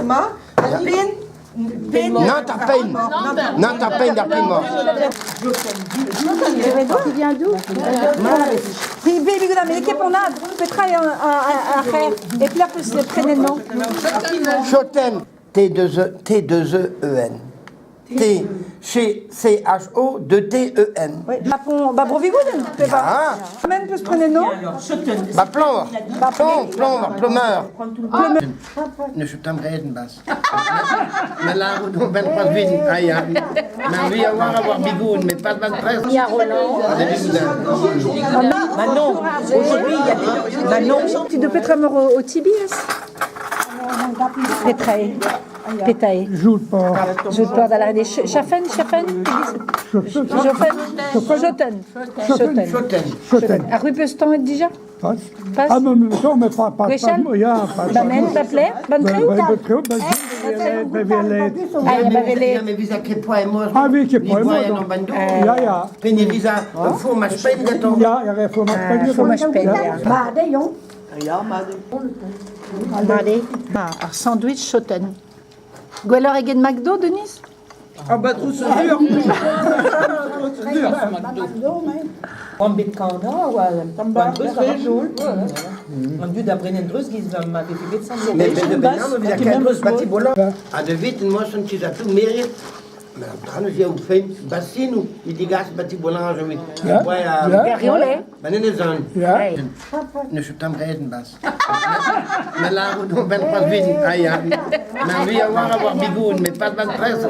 Ma, pen, pen. Nann ar penn. Nann ar penn d'ar penn-moc'h. Tu viens d'où? Pri bebig da ket ponnad, petra eo ar c'her e pelec'h peus prenet mañ? Choten, T2E, T2E-E-N. T C C H O 2 T E N. Ba pon, ba Bro-Vigoudenn, pe ba? Ah. Men peus prenet non? Ba Ploñver. Plon, Ploñver, Plomeur. Ne chom reden bas. Ma lârout on ben c'hoazh vin. Ah ya. Ma vi a war a war bigoun, mais pas ban presse. Il y a Roland. Ah, des bigoudins. Manon, aujourd'hui, il y a des... Manon, Tu de petra mor o, o tibias? Petra eo? Petra eo? Joue le porc. Je peur d'aller Chaffen, Chaffen? Jofen? Joten. Joten. Choten. Choten. Ar ru peus tañet dija? Pas. Pas. Ah, mais non, mais pas, pas, Gwechall? pas, ya, pas, Ba men, ba pler, ban Ba, treo? ba, ba, treo, ba, ba, velet. Ah, ya, ba velet. Mais visa ket poa e moz. Ah, oui, ket poa e moz, Ni bando. Ya, ya. Penny visa fromaj penn gantañ. Ya, ya, ya, fromaj penn. Fromaj penn, ya. Mat eo. Ya, mat Mat eo. Ah, ar sandwich Choten. Gwelloc'h eget McDo, Denis? Ah bah trop sûr. Oan bet kanañ oa oan dreuz rejoul. An dud a brenen dreuz giz ma vefe bet sant Mais ben de ben visa ket dreuz bati bolan. A de vit moa son ti zatou merit. Mais an dra o fein bassinou. I digas bati bolan je Ya. Ouais, Ya. Gariole? Ben ne zon. Ya. Ne chom reden bas. Ma lârout on ben c'hoazh vin. Ah ya. Ma vi a war a war bigoun, mais pas ban presse.